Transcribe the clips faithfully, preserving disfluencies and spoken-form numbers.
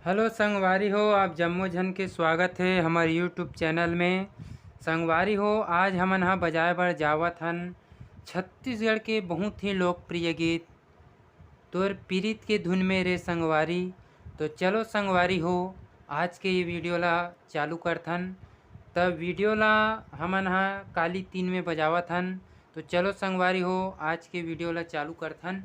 Hello संगवारी हो, आप जम्मो झन के स्वागत हे हमर YouTube चैनल में। संगवारी हो, आज हमन ह बजाए बर जावत हन छत्तीसगढ़ के बहुत ही लोकप्रिय गीत तोर पीरित के धुन में रे संगवारी। तो चलो संगवारी हो, आज के ये वीडियो ला चालू करथन। तब वीडियो ला हमन ह काली तीन में बजावत हन। तो चलो संगवारी हो, आज के वीडियो ला चालू करथन।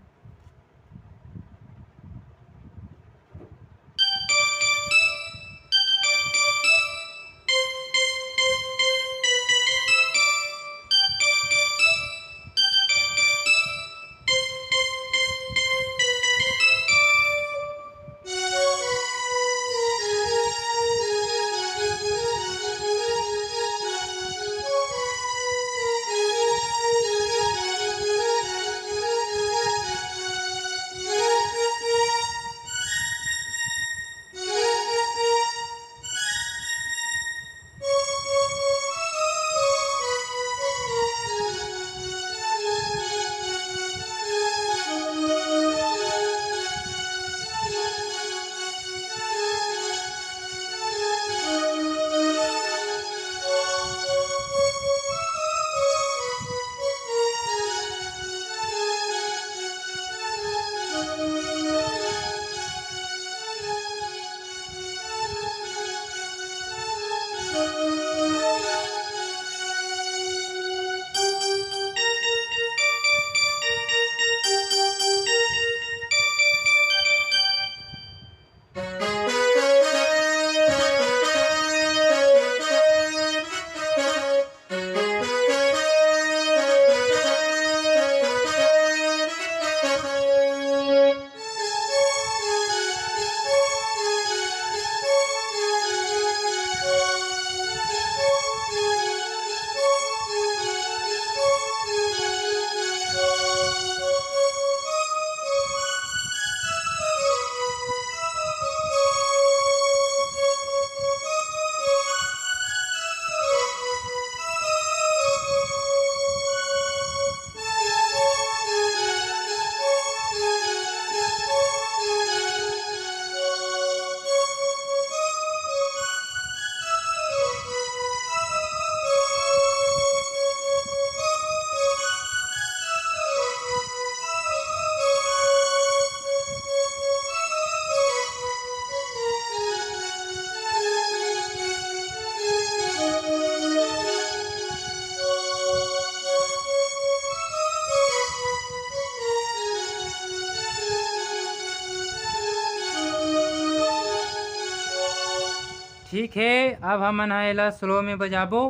ठीक है, अब हमन ह एला स्लो में बजाबो।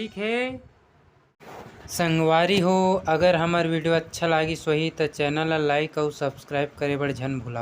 ठीक है संगवारी हो, अगर हमर video अच्छा लागिस होही त channel ला like अउ subscribe करे बर झन भुलाओ।